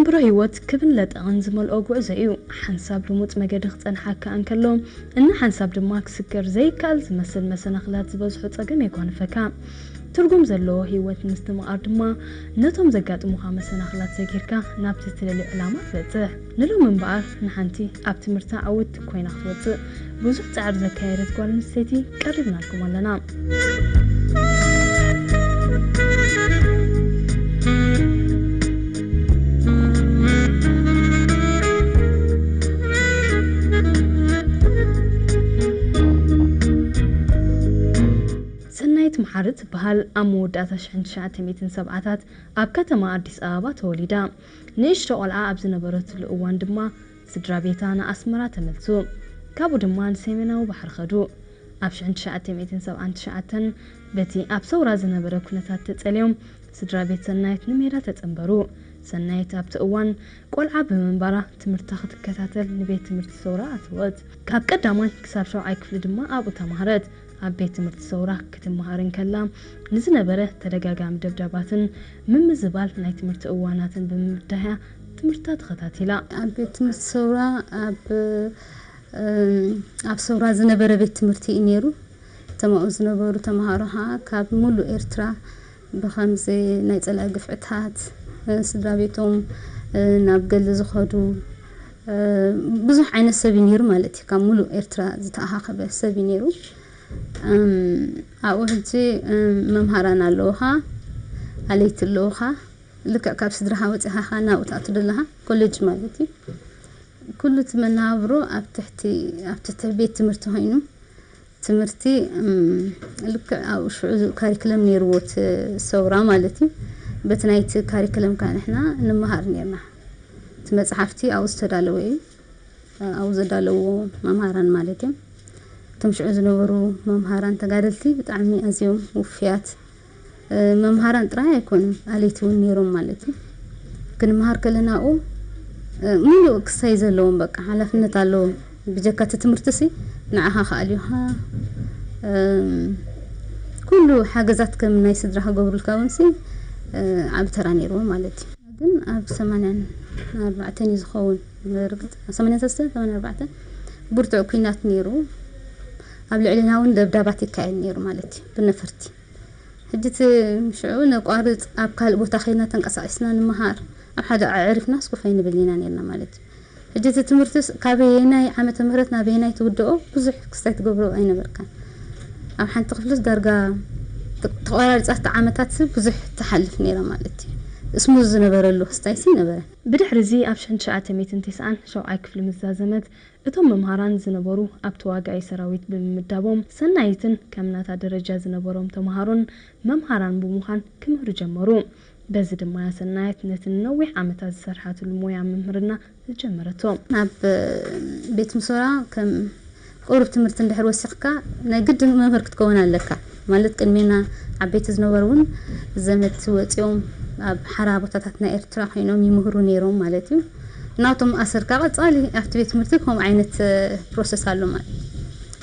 ብሮ ህይወት ክብን ለጠቕን ዝመልኦ ጉዕዞ እዩ። ሓንሳብ ልሙጽ መገዲ ክጸንሓካ እንከሎ፣ እና ሓንሳብ ድማ ክስገር ዘይከኣል ዝመስል መሰናኽላት ዝበዝሖ ጸገም የጓንፈካ። ትርጉም ዘለዎ ህይወት ምስትምቓር ድማ ነቶም ዘጋጥሙኻ መሰናኽላት ሰጊርካ ናብቲ ትደልዮ ዕላማ ትበጽሕ። ንሎም እምበኣር ንሓንቲ ኣብ ትምህርታ ዕውት ኮይና ክትወጽእ ብዙሕ ጻዕሪ ዘካየደት ጓል ኣንስተይቲ ቀሪብናልኩም ኣለና። ሰናይት መሓሪ ትበሃል። ኣብ መወዳእታ ሽሕን ትሽዓተ ሚእትን ሰብዓታት ኣብ ከተማ ኣዲስ ኣበባ ተወሊዳ። ንእሽቶ ቆልዓ ኣብ ዝነበረትሉ እዋን ድማ ስድራ ቤታ ንኣስመራ ተመልሱ። ካብኡ ድማ ንሰሜናዊ ባሕሪ ኸዱ። ኣብ ሽሕን ትሽዓተ ሚእትን ሰብዓን ትሽዓተን በቲ ኣብ ሰውራ ዝነበረ ኩነታት ተጸልዮም ስድራ ቤት ሰናይት ንሜዳ ተጸንበሩ። ሰናይት ኣብቲ እዋን ቆልዓ ብምንባራ ትምህርታ ክትከታተል ንቤት ትምህርቲ ሰውራ ኣተወት። ካብ ቀዳማይ ክሳብ ሻውዓይ ክፍሊ ድማ ኣብኡ ተማህረት። ኣብ ቤት ትምህርቲ ሰውራ ክትመሃር እንከላ ንዝነበረ ተደጋጋሚ ደብዳባትን ምምዝባል ናይ ትምህርቲ እዋናትን ብምብዳህያ ትምህርታ ተኸታቲላ። ኣብ ቤት ትምህርቲ ሰውራ ኣብ እም፣ ኣብ ሰውራ ዝነበረ ቤት ትምህርቲ እዩ ነይሩ። እቶም ኣብኡ ዝነበሩ ተምሃሮ ኸዓ ካብ ሙሉእ ኤርትራ ብኸምዚ ናይ ጸላኢ ግፍዕታት፣ እ፣ ስድራ ቤቶም፣ እ፣ ናብ ገሊ ዝኸዱ፣ እ፣ ብዙሕ ዓይነት ሰብ እዩ ነይሩ ማለት እዩ። ካብ ሙሉእ ኤርትራ ዝተኣኻኸበ ሰብ እዩ ነይሩ። እም፣ ኣብኡ ሕጂ፣ እም፣ መምሃራን ኣለዉኻ፣ ኣለይቲ ኣለዉኻ። ልክዕ ካብ ስድራኻ ወጺኻ ኸዓ ናብኡ ትኣቱ ዘለኻ ኮሌጅ ማለት እዩ። ኩሉ እቲ መነባብሮ ኣብ ትሕቲ፣ ኣብ ትሕቲ ቤት ትምህርቲ ኮይኑ፣ ትምህርቲ፣ እም፣ ልክዕ ኣብኡ ሽዑ ካሪክለም ነይርዎ እቲ ሰውራ ማለት እዩ። በቲ ናይቲ ካሪክለም ከዓ ንሕና ንምሃር ነርና። እቲ መጽሓፍቲ ኣብኡ ዝተዳለወ እዩ። ኣብኡ ዘዳለውዎ መምሃራን ማለት እዮም። እቶም ሽዑ ዝነበሩ መምሃራን ተጋደልቲ ብጣዕሚ ኣዝዮም ውፍያት፣ እ፣ መምሃራን ጥራይ ኣይኮኑን፣ ኣለይቲ እውን ነይሮም ማለት እዩ። ክንመሃር ከለና ኣብኡ፣ እ፣ ሙሉእ ክሳይ ዘለዎም በቃ ሓላፍነት ኣለዎም። ብጀካ እቲ ትምህርትሲ ንዓኻ ክኣልዩኻ፣ እም፣ ኩሉ ሓገዛት ከም ናይ ስድራ ክገብሩልካ እውን ሲ፣ እ፣ ዓቢ ተራ ነይርዎ ማለት እዩ። ግን ኣብ ሰማንያን ኣርባዕተን እዩ ዝኸውን። ብርግጽ፣ ኣብ ሰማንያን ሰለስተን፣ ሰማንያን ኣርባዕተን ብርቱዕ ኲናት ነይሩ። ኣብ ልዕሊና እውን ደብዳባት ይካየድ ነይሩ ማለት እዩ፣ ብነፈርቲ። ሕጂ እቲ ሽዑ ነቋርጽ፣ ኣብ ካልእ ቦታ ኸይድና ተንቀሳቒስና ንምሃር፣ ኣብ ሓደ ኣዕሪፍናስ ኮፍ ኣይንብል ኢና ነይርና ማለት እዩ። ሕጂ እቲ ትምህርትስ ካበየናይ ዓመተ ምህረት ናበየናይ ትውድኦ ብዙሕ ክስታይ ትገብሮ ኣይነበርካን። ኣብ ሓንቲ ክፍልስ ዳርጋ ተ-፣ ተቆራሪጻ እቲ ዓመታት ብዙሕ ትሓልፍ ነይራ ማለት እዩ። ስሙዝ ዝነበረሉ ክስታይሲ ነበረ። ብድሕሪ እዚ ኣብ ሽሕን ትሽዓተ ሚእትን ተስዓን ሻውዓይ ክፍሊ ምስ ዛዘመት፣ እቶም መምሃራን ዝነበሩ ኣብ ተዋጋኢ ሰራዊት ብምምዳቦም፣ ሰናይትን ከም ናታ ደረጃ ዝነበሮም ተምሃሮን መምሃራን ብምዃን ክምህሩ ጀመሩ። በዚ ድማ እያ ሰናይት ነቲ ንነዊሕ ዓመታት ዝሰርሓትሉ ሞያ ምምህርና ዝጀመረቶ። ኣብ ቤት ምሶራ ከም ቁሩብ ትምህርቲ እንድሕር ወሲኽካ፣ ናይ ግድን መምህር ክትከውን ኣለካ። ማለት ቅድሜና ዓበይቲ ዝነበሩ እውን ዘመት ወፂኦም ኣብ ሓራ ቦታታት ናይ ኤርትራ ኮይኖም ይምህሩ ነይሮም ማለት እዩ። ናቶም ኣሰርካ ቀጻሊ ኣብቲ ቤት ትምህርቲ ከምኡ ዓይነት፣ እ፣ ፕሮሰስ ኣሎ ማለት እዩ።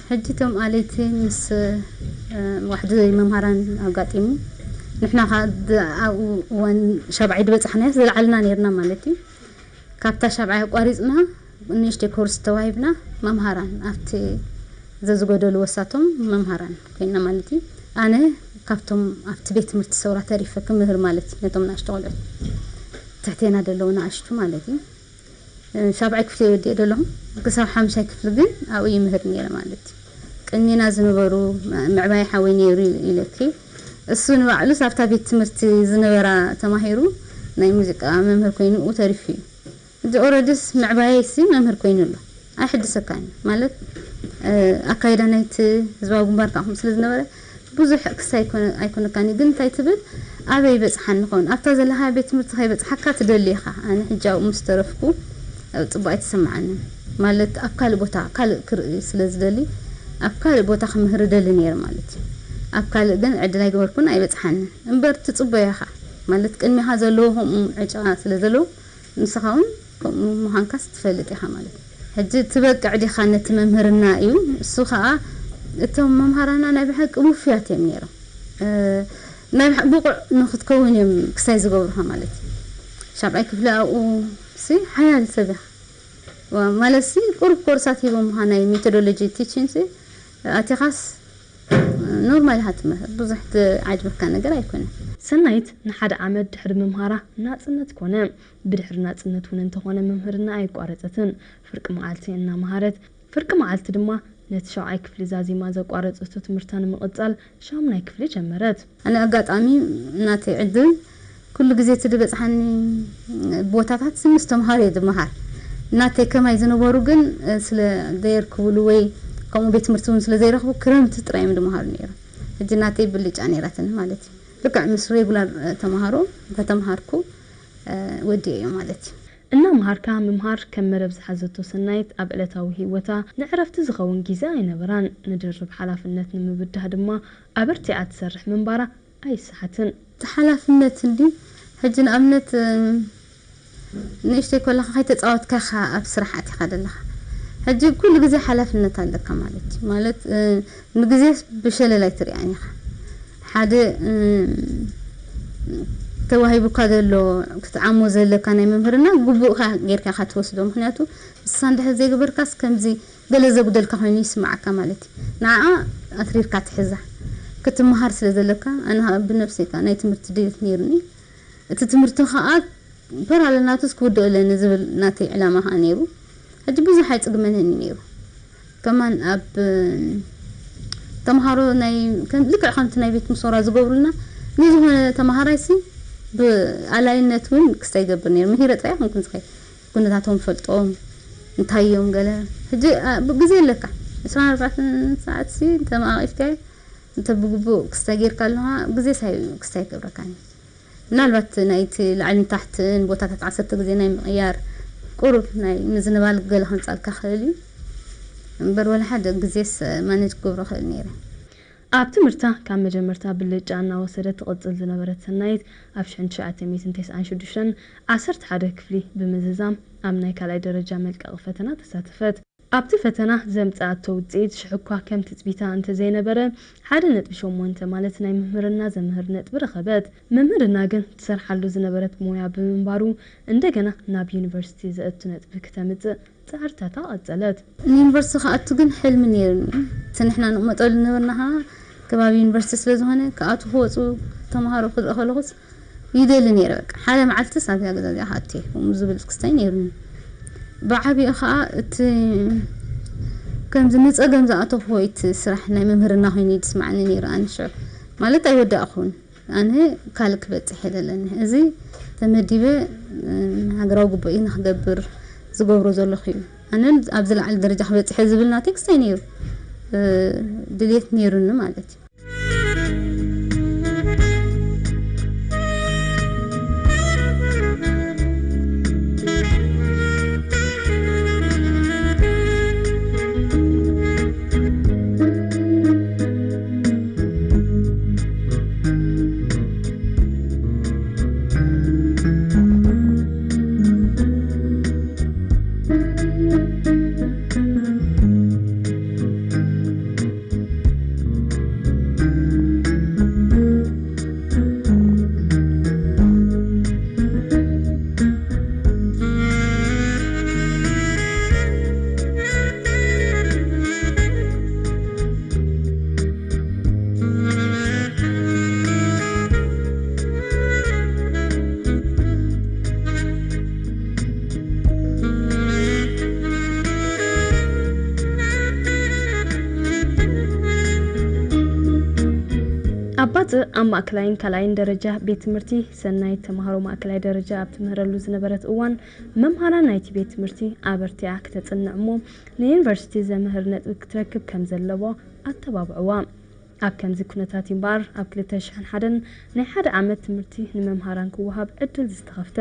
ሕጂ እቶም ኣለይቲ ምስ፣ እ፣ ዋሕዲ መምሃራን ኣጋጢሙ፣ ንሕና ኸዓ ድ-፣ ኣብኡ እዋን ሻብዓይ ዝበጻሕናዮ ዝለዓልና ነይርና ማለት እዩ። ካብታ ሻብዓይ ኣቋሪጽና ንእሽተይ ኮርስ ተዋሂብና መምሃራን ኣብቲ ዘዝጎደሉ ወሳቶም መምሃራን ኮይና ማለት እዩ። ኣነ ካብቶም ኣብቲ ቤት ትምህርቲ ሰውራ ተሪፈ ክምህር ማለት እዩ። ነቶም ንኣሽቱ ቆልዑት ትሕቴና ዘለዉ ንኣሽቱ ማለት እዩ። እ፣ ሻብዓይ ክፍሊ ወዲኤ ዘለኹ ክሳብ ሓምሻይ ክፍሊ ግን ኣብኡ ይምህር ነይረ ማለት እዩ። ቅድሜና ዝነበሩ መ-፣ ምዕባይ ሓወይ ነይሩ ኢለኪ። እሱ ንባዕሉስ ኣብታ ቤት ትምህርቲ ዝነበራ ተማሂሩ ናይ ሙዚቃ መምህር ኮይኑ ኣብኡ ተሪፉ እዩ። እዚ ኦረዲስ ምዕባየይሲ መምህር ኮይኑ ኣሎ። ኣይሕድሰካን እዩ። ማለት፣ እ፣ ኣካይዳ ናይቲ ህዝባዊ ግንባር ከኣ ከምኡ ስለ ዝነበረ ብዙሕ ክስ ኣይኮነ-፣ ኣይኮነካን እዩ። ግን እንታይ ትብል፣ ኣበይ ይበጽሓኒ ይኸውን? ኣብታ ዘለኻ ቤት ትምህርቲ ከይበጽሓካ ትደሊ ኢኻ። ኣነ ሕጂ ኣብኡ ምስ ተረፍኩ፣ እ፣ ጽቡቕ ኣይተሰምዓንን። ማለት፣ ኣብ ካልእ ቦታ፣ ካልእ ክርኢ ስለ ዝደሊ፣ ኣብ ካልእ ቦታ ክምህር እደሊ ነይረ ማለት እዩ። ኣብ ካልእ ግን ዕድል ኣይገበርኩን፣ ኣይበጽሓንን። እምበር ትጽበዮ ኢኻ። ማለት፣ ቅድሚኻ ዘለዉ ከምኡ ዕጫ ስለ ዘለዉ፣ ንስኻ እውን ከምኡ ምዃንካስ ትፈልጥ ኢኻ ማለት እዩ። ሕጂ ትበቅዕ ዲኻ ነቲ መምህርና እዩ። እሱ ኸኣ እቶም መምሃራና ናይ ብሓቂ ውፉያት እዮም ነይሮም። እ፣ ናይ ብሓ-፣ ብቑዕ ንኽትከውን እዮም ክሳይ ዝገብሩኻ ማለት እዩ። ሻብዓይ ክፍሊ ኣብኡ ሲ ሓያል ሰብ ኢኻ። ዋ-፣ ማለት ሲ ቁሩብ ኮርሳት ሂቦምኻ ናይ ሜቶዶሎጂ ቲቺንግ ሲ ኣቲኻስ ኖርማል ኢኻ ትምህር። ብዙሕ ዝዓጅበካ ነገር ኣይኮነን። ሰናይት ንሓደ ዓመት ድሕሪ ምምሃራ ናጽነት ኮነ። ብድሕሪ ናጽነት እውን እንተኾነ መምህርና ኣየቋረጸትን። ፍርቂ መዓልቲ እናመሃረት፣ ፍርቂ መዓልቲ ድማ ነቲ ሻብዓይ ክፍሊ ዛዚማ ዘቋረጸቶ ትምህርታ ንምቕጻል ሻሙናይ ክፍሊ ጀመረት። ኣነ ኣጋጣሚ ናተይ ዕድል ኩሉ ግዜ እቲ ዝበጽሓኒ ቦታታት ምስ ተምሃሮ እየ ዝመሃር። ናተይ ከማይ ዝነበሩ ግን፣ እ፣ ስለ ዘየርክብሉ ወይ ከምኡ ቤት ትምህርቲ እውን ስለ ዘይረኽቡ ክረምቲ ጥራይ እዮም ዝመሃሩ ነይሮም። ሕጂ ናተይ ብልጫ ነይራትኒ ማለት እዩ። ልክዕ ምስ ሬጉላር፣ እ፣ ተምሃሮ እንተተምሃርኩ፣ እ፣ ወዲኤዮ ማለት እዩ። እናምሃርካ ምምሃር ከም መረብ ዝሓዘቶ ሰናይት፣ ኣብ ዕለታዊ ህይወታ ንዕረፍቲ ዝኸውን ግዜ ኣይነበራን። ንድርብ ሓላፍነት ንምብዳህ ድማ ኣበርቲዓ ትሰርሕ ምንባራ ኣይሰሓትን። እቲ ሓላፍነት እንዲ ሕጂ ንኣብነት፣ እም፣ ንእሽተይ ከለኻ ከይተጻወትካ ኢኻ ኣብ ስራሕ ኣቲኻ ዘለኻ። ሕጂ ኩሉ ግዜ ሓላፍነት ኣለካ ማለት እዩ። ማለት፣ እ፣ ንግዜስ ብሸለል ኣይትሪኣን ኢኻ። ሓደ፣ እም፣ ተዋሂቡካ ዘሎ ክትዓሞ ዘለካ ናይ መምህርና ግቡእካ ጌርካ ኢኻ ትወስዶ። ምኽንያቱ ንስኻ እንድሕር ዘይገበርካስ ከምዚ ገለ ዘጉደልካ ኮይኑ ይስምዓካ ማለት እዩ። ንዓኣ ኣትሪርካ ትሕዛ። ክትመሃር ስለ ዘለካ፣ ኣነ ኸኣ ብነብሰይ ከኣ ናይ ትምህርቲ ድሌት ነይሩኒ። እቲ ትምህርቲ ኸኣ ፓራለል ናቱስ ክውድኦ ኣለኒ ዝብል ናተይ ዕላማ ኸኣ ነይሩ። ሕጂ ብዙሕ ኣይጽግመንን እዩ ነይሩ። ከማን ኣብ ተምሃሮ ናይ፣ ከም፣ ልክዕ ከምቲ ናይ ቤት ምሶራ ዝገብሩልና፣ ንዝኾነ ተምሃራይሲ ብኣላይነት እውን ክስታይ ይገብር ነይሩ። ምሂረ ጥራይ ኣይኮንኩን ዝኸይድ። ኩነታቶም ፈልጦም፣ እንታይ እዮም ገለ። ሕጂ፣ ኣ፣ ብ-፣ ግዜ ኣለካ። ዕስራን ኣርባዕተን ሰዓትሲ እንተ መቓቒፍካዮ፣ እንተ ብግቡእ ክስታይ ጌርካ ኣለኻ፣ ግዜ ሳይ-፣ ክስታይ ይገብረካን እዩ። ምናልባት ናይቲ ላዕልን ታሕትን ቦታታት ዓሰርተ ግዜ ናይ ምቕያር፣ ቁሩብ ናይ ምዝንባል ገለ ከምጻልካ ክእል እዩ። እምበር ወላ ሓደ ግዜስ ማኔጅ ክገብሮ ክእል ነይረ። ኣብ ትምህርታ ካብ መጀመርታ ብልጫ እናወሰደት ትቕጽል ዝነበረት ሰናይት፣ ኣብ ሽሕን ትሽዓተ ሚእትን ተስዓን ሽዱሽተን ዓሰርተ ሓደ ክፍሊ ብምዝዛም ኣብ ናይ ካልኣይ ደረጃ መልቀቒ ፈተና ተሳተፈት። ኣብቲ ፈተና ዘምጽኣቶ ውጽኢት ሽሕ እኳ ከም ትጽቢታ እንተዘይነበረ፣ ሓደ ነጥቢ ሸሞንተ ማለት ናይ ምምህርና ዘምህር ነጥቢ ረኸበት። ምምህርና ግን ትሰርሓሉ ዝነበረት ሞያ ብምንባሩ፣ እንደገና ናብ ዩኒቨርሲቲ ዘእቱ ነጥቢ ክተምጽእ ጻዕርታታ ቀጸለት። ንዩኒቨርሲቲ ክኣቱ ግን ሕልሚ ነይሩኒ። እቲ ንሕና ንቕመጠሉ ዝነበርና ኸኣ ከባቢ ዩኒቨርሲቲ ስለ ዝኾነ፣ ክኣትዉ ክወጹ ተምሃሮ ክርኢ ከለኹስ ይደሊ ነይረ። በቃ፣ ሓደ መዓልትስ ኣብዛ ገዛ እዚኣ ክኣቱ እየ፣ ከምኡ ዝብል ክስታይ ነይሩኒ። ብዓቢኡ ኸኣ እቲ ከምዚ ንጸገም ዝኣተኹዎ እቲ ስራሕ ናይ መምህርና ኮይኑ እዩ ዝስምዓኒ ነይሩ ኣነ ሽዑ። ማለት ኣይወዳእኹን። ኣነ ካልእ ክበጽሕ እየ ዘለኒ። እዚ ተመዲበ፣ እ፣ ሃገራዊ ግቡእይ ንኽገብር ዝገብሮ ዘለኹ እዩ። ኣነ ኣብ ዝለዓለ ደረጃ ክበጽሕ እየ ዝብል ናተይ ክስታይ ነይሩ። እ፣ ድልየት ነይሩኒ ማለት እዩ። ኣብ ባጽዕ ኣብ ማእከላይን ካልኣይን ደረጃ ቤት ትምህርቲ ሰናይት ተምሃሮ ማእከላይ ደረጃ ኣብ ትምህረሉ ዝነበረት እዋን፣ መምሃራን ናይቲ ቤት ትምህርቲ ኣበርቲዓ ክተጽንዕ እሞ ንዩኒቨርሲቲ ዘምህር ነጥቢ ክትረክብ ከም ዘለዎ ኣተባብዕዋ። ኣብ ከምዚ ኩነታት እምበኣር፣ ኣብ ክልተ ሽሕን ሓደን ናይ ሓደ ዓመት ትምህርቲ ንመምሃራን ክወሃብ ዕድል ዝተኸፍተ።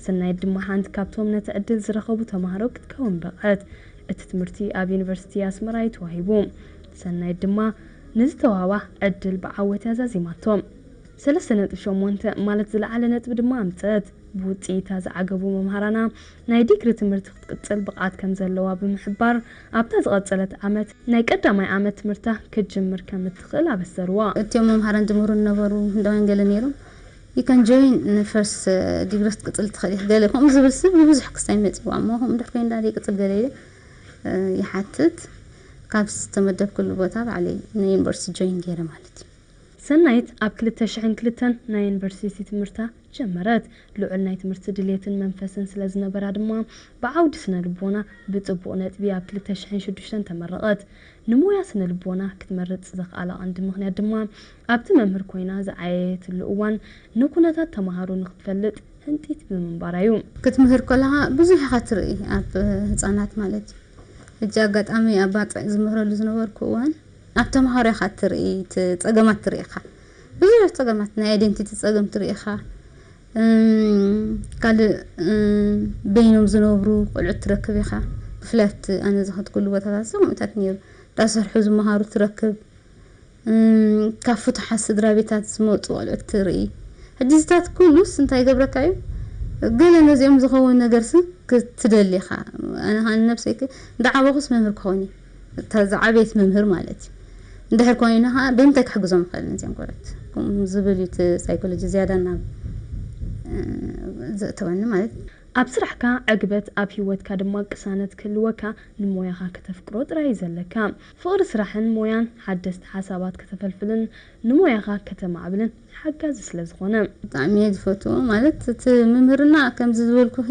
ሰናይት ድማ ሓንቲ ካብቶም ነቲ ዕድል ዝረኸቡ ተምሃሮ ክትከውን በቕዐት። እቲ ትምህርቲ ኣብ ዩኒቨርሲቲ ኣስመራ እዩ ተዋሂቡ። ሰናይት ድማ ንዝተዋህባ ዕድል ብዓወት እያ ዛዚማቶ። ሰለስተ ነጥቢ ሸሞንተ ማለት ዝለዓለ ነጥቢ ድማ ኣምጸት። ብውጽኢታ ዝዓገቡ መምሃራና ናይ ዲግሪ ትምህርቲ ክትቅጽል ብቕዓት ከም ዘለዋ ብምሕባር፣ ኣብታ ዝቐጸለት ዓመት ናይ ቀዳማይ ዓመት ትምህርታ ክትጅምር ከም እትኽእል ኣበሰርዋ። እቲኦም መምሃራን ጅምሁር ዝነበሩ ህንዳውያን ገለ ነይሮም። You can join first degree ክትቅጽል ትኽእል ኢኻ። ገለ ከምኡ ዝብል ሰብ ብብዙሕ ክስታይ መጽዋ እሞ ከምኡ ድሕር ኮይና ይቅጽል ገለ ኢለ ይሓትት። ካብ ዝተመደብኩሉ ቦታ ባዕለይ ንዩኒቨርሲቲ ጆይን ገይረ ማለት እዩ። ሰናይት ኣብ ክልተ ሽሕን ክልተን ናይ ዩኒቨርሲቲ ትምህርታ ጀመረት። ልዑል ናይ ትምህርቲ ድሌትን መንፈስን ስለ ዝነበራ ድማ ብዓውዲ ስነ ልቦና ብጽቡቕ ነጥቢ ኣብ ክልተ ሽሕን ሽዱሽተን ተመረቐት። ንሞያ ስነ ልቦና ክትመርጽ ዘኽኣላ ቀንዲ ምኽንያት ድማ ኣብቲ መምህር ኮይና ዝዓየየትሉ እዋን ንኩነታት ተምሃሮ ንክትፈልጥ ህንጢት ብምንባራ እዩ። ክትምህር ከለኻ ብዙሕ ኢኻ ትርኢ ኣብ ህፃናት ማለት እዩ። ሕጂ ኣጋጣሚ ኣብ ባፅዕ ዝምህረሉ ዝነበርኩ እዋን ኣብ ተምሃሮ ኢኻ ትርኢ፣ እቲ ፀገማት ትርኢ ኢኻ። ብዙሕ ፀገማት ናይ ኣይደንቲቲ ፀገም ትርኢ ኢኻ። ካልእ በይኖም ዝነብሩ ቆልዑት ትረክብ ኢኻ። ብፍላይ ኣብቲ ኣነ ዝኸድኩሉ ቦታታት ከምኡታት ነይሩ። እንዳሰርሑ ዝመሃሩ ትረክብ። ካብ ፍቱሓት ስድራ ቤታት ዝመፁ ቆልዑት ትርኢ። ሕጂ እዚታት ኩሉስ እንታይ ይገብረካ እዩ? ገለ ነዚኦም ዝኸውን ነገርሲ ክትደሊ ኢኻ። ኣነ ከዓ ንነብሰይ ክ- እንዳዓበኹስ መምህር ክኸውን እየ። እታ ዝዓበየት መምህር ማለት እዩ። እንድሕር ኮይና ከዓ ብምንታይ ክሕግዞም ይኽእል ነዚኦም ቆልዑት? ከምኡ ዝብል እዩ እቲ ሳይኮሎጂ ዝያዳ ናብ ዘእተወኒ ማለት እዩ። ኣብ ስራሕካ ዕግበት ኣብ ህይወትካ ድማ ቅሳነት ክህልወካ ንሞያኻ ከተፍቅሮ ጥራይ እዩ ዘለካ። ፍቕሪ ስራሕን ሞያን ሓደስቲ ሓሳባት ከተፈልፍልን ንሞያኻ ከተማዕብልን ሓጋዚ ስለ ዝኾነ። ብጣዕሚ እየ ዝፈትዎ። ማለት እቲ ምምህርና ከምዚ ዝበልኩኺ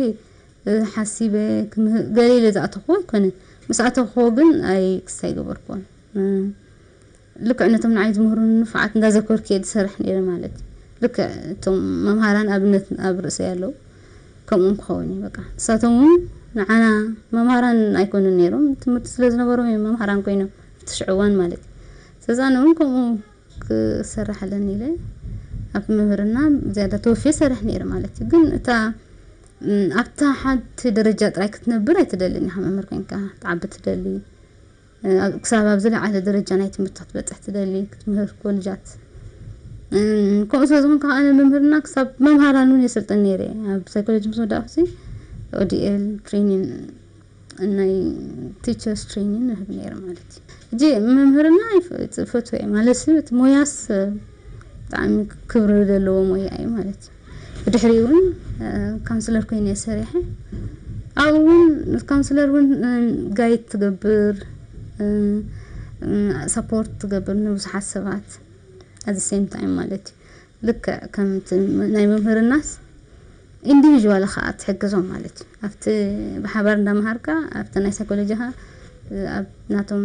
ሓሲበ ክምህር ገለ ኢለ ዝኣተኽዎ ኣይኮነን። ምስ ኣተኽዎ ግን ኣይ ክስታይ ገበርክዎን። ልክዕ ነቶም ንዓይ ዝምህሩኒ ንፉዓት እንዳዘከርኩ እየ ዝሰርሕ ነይረ ማለት እዩ። ልክዕ እቶም መምሃራን ኣብነት ኣብ ርእሰይ ኣለዉ። ከምኦም ክኸውን እዩ በቃ። ንሳቶም እውን ንዓና መምሃራን ኣይኮኑን ነይሮም። ትምህርቲ ስለ ዝነበሮም እዮም መምሃራን ኮይኖም ኣብቲ ሽዑ እዋን ማለት እዩ። ስለዚ ኣነ እውን ከምኡ ክሰርሕ ኣለኒ ኢለ ኣብ ምምህርና ዝያዳ ተወፊየ እሰርሕ ነይረ ማለት እዩ። ግን እታ ኣብታ ሓንቲ ደረጃ ጥራይ ክትነብር ኣይትደልን ኢኻ። መምህር ኮይንካ ትዓቢ ትደሊ። ክሳብ ኣብ ዝለዓለ ደረጃ ናይ ትምህርቲ ክትበፅሕ ትደሊ ክትምህር ኮልጃት ከምኡ ስለ ዝኾንካ ከዓ መምህርና ክሳብ መምሃራን እውን የሰልጥን ነይረ ኣብ ሳይኮሎጂ ምስ ወዳእኩሲ ኦዲኤል ትሬኒን ናይ ቲቸርስ ትሬኒን ንህብ ነይረ ማለት እዩ። ሕጂ መምህርና ፈትወ ማለት እቲ ሞያስ ብጣዕሚ ክብሪ ዘለዎ ሞያ እዩ ማለት እዩ። ብድሕሪኡ እውን ካውንስለር ኮይነ እየ ሰሪሐ። ኣብኡ እውን ካውንስለር እውን ጋይድ ትገብር፣ ሰፖርት ትገብር ንብዙሓት ሰባት ኣት ሴም ታይም ማለት እዩ። ልክዕ ከምቲ ናይ መምህርናስ ኢንዲቪዥዋል ከዓ ትሕግዞም ማለት እዩ። ኣብቲ ብሓባር እንዳምሃርካ ኣብቲ ናይ ሳይኮሎጂ ከዓ ኣብ ናቶም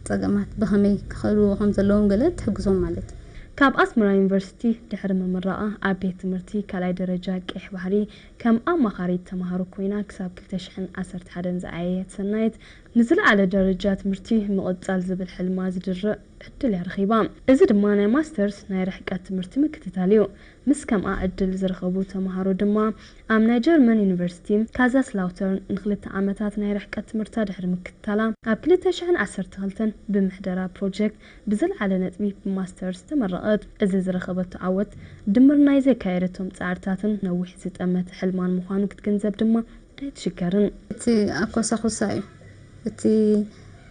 ፀገማት ብኸመይ ክኽእልዎ ከም ዘለዎም ገለ ትሕግዞም ማለት እዩ። ካብ ኣስመራ ዩኒቨርሲቲ ድሕሪ ምምራቓ ኣብ ቤት ትምህርቲ ካልኣይ ደረጃ ቀይሕ ባሕሪ ከም ኣማኻሪት ተምሃሮ ኮይና ክሳብ ክልተ ሽሕን ዓሰርተ ሓደን ዝዓየየት ሰናይት ንዝለዓለ ደረጃ ትምህርቲ ምቕጻል ዝብል ሕልማ ዝድርዕ ዕድል እያ ረኺባ። እዚ ድማ ናይ ማስተርስ ናይ ርሕቀት ትምህርቲ ምክትታል እዩ። ምስ ከምኣ ዕድል ዝረኸቡ ተምሃሮ ድማ ኣብ ናይ ጀርመን ዩኒቨርሲቲ ካዛስላውተርን ንክልተ ዓመታት ናይ ርሕቀት ትምህርታ ድሕሪ ምክትታላ ኣብ ክልተ ሽሕን ዓሰርተ ክልተን ብምሕደራ ፕሮጀክት ብዝለዓለ ነጥቢ ብማስተርስ ተመረቐት። እዚ ዝረኸበቶ ዓወት ድምር ናይ ዘካየደቶም ፃዕርታትን ነዊሕ ዝጠመተ ሕልማን ምዃኑ ክትግንዘብ ድማ ኣይትሽገርን። እቲ ኣኮሳኹሳ እዩ እቲ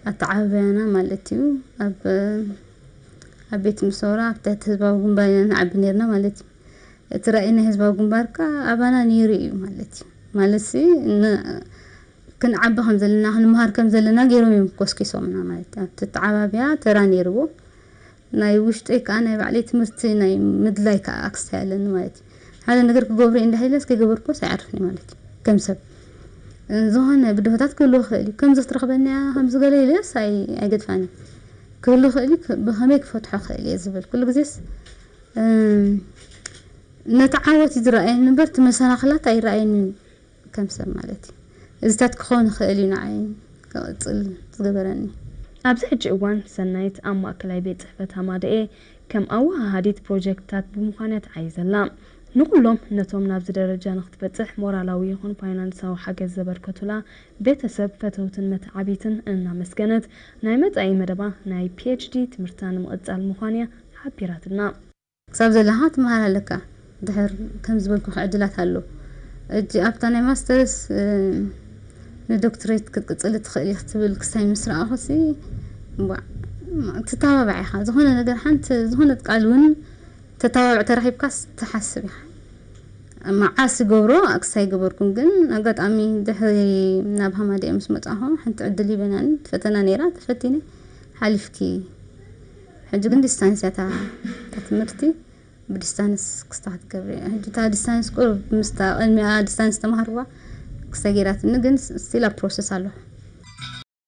ኣተዓባብያና ማለት እዩ። ኣብ ኣብ ቤት ምሶራ ኣብ ትሕቲ ህዝባዊ ግንባር ኢና ንዓቢ ነርና ማለት እዩ። እቲ ራእይ ናይ ህዝባዊ ግንባር ከኣ ኣባና ነይሩ እዩ ማለት እዩ። ማለት ሲ ክንዓቢ ከም ዘለና ክንምሃር ከም ዘለና ገይሮም እዮም ኮስኪሶምና ማለት እዩ። ኣብቲ ኣተዓባብያ ተራ ነይርዎ። ናይ ውሽጠይ ከኣ ናይ ባዕለይ ትምህርቲ ናይ ምድላይ ከኣ ኣክስታይ ኣለኒ ማለት እዩ። ሓደ ነገር ክገብሮ እንዳሃይለስ ከይገበርኩስ ኣይዓርፍን ማለት እዩ። ከም ሰብ ዝኾነ ብድሆታት ክህልዎ ክእል እዩ። ከምዚ ክትረኽበኒ እያ ከምዚ ገለ ኢለስ ኣይገድፋኒ ክህሉ ክእል እዩ። ብኸመይ ክፈትሖ ክእል እየ ዝብል ኩሉ ግዜስ ነቲ ዓወት እዩ ዝረኣየኒ እምበር እቲ መሰናኽላት ኣይረኣየንን። ከም ሰብ ማለት እዩ። እዚታት ክኸውን ይኽእል እዩ ንዓይ ክቕጽል ዝገበረኒ። ኣብዚ ሕጂ እዋን ሰናይት ኣብ ማእከላይ ቤት ጽሕፈት ሃማደኤ ከም ኣወሃሃዲት ፕሮጀክትታት ብምዃን እያ ትዓዪ ዘላ። ንኹሎም ነቶም ናብዚ ደረጃ ንክትበጽሕ ሞራላዊ ይኹን ፋይናንሳዊ ሓገዝ ዘበርከቱላ ቤተሰብ፣ ፈተውትን መተዓቢትን እናመስገነት ናይ መጻኢ መደባ ናይ ፒኤችዲ ትምህርታ ንምቕጻል ምዃን እያ ሓቢራትና። ክሳብ ዘለኻ ትመሃር ኣለካ። ድሕር ከም ዝበልኩ ዕድላት ኣሎ። እጂ ኣብታ ናይ ማስተርስ ንዶክትሬት ክትቅጽል ትኽእል ኢኽ ትብል ክሳይ ምስ ረኣኹሲ ትተባባዕ ኢኻ። ዝኾነ ነገር ሓንቲ ዝኾነት ቃል እውን ተተባብዕ ተረኺብካስ ትሓስብ ኢኻ። መዓስ ይገብሮ ክሳይ ገበርኩም ግን ኣጋጣሚ ድሕሪ ናብ ሃማደኤ ምስ መጻኹ ሓንቲ ዕድል ይበናኒ ፈተና ነይራ ተፈቲነ ሓሊፍኪ። ሕጂ ግን ዲስታንስ እያ እታ ትምህርቲ ብዲስታንስ ክስታ ክትገብሪ ሕጂ እታ ዲስታንስ ቁርብ ምስታ ቅድሚያ ዲስታንስ ተማሃርዋ ክስታ ገይራትኒ ግን ስቲል ኣብ ፕሮሰስ ኣሎ።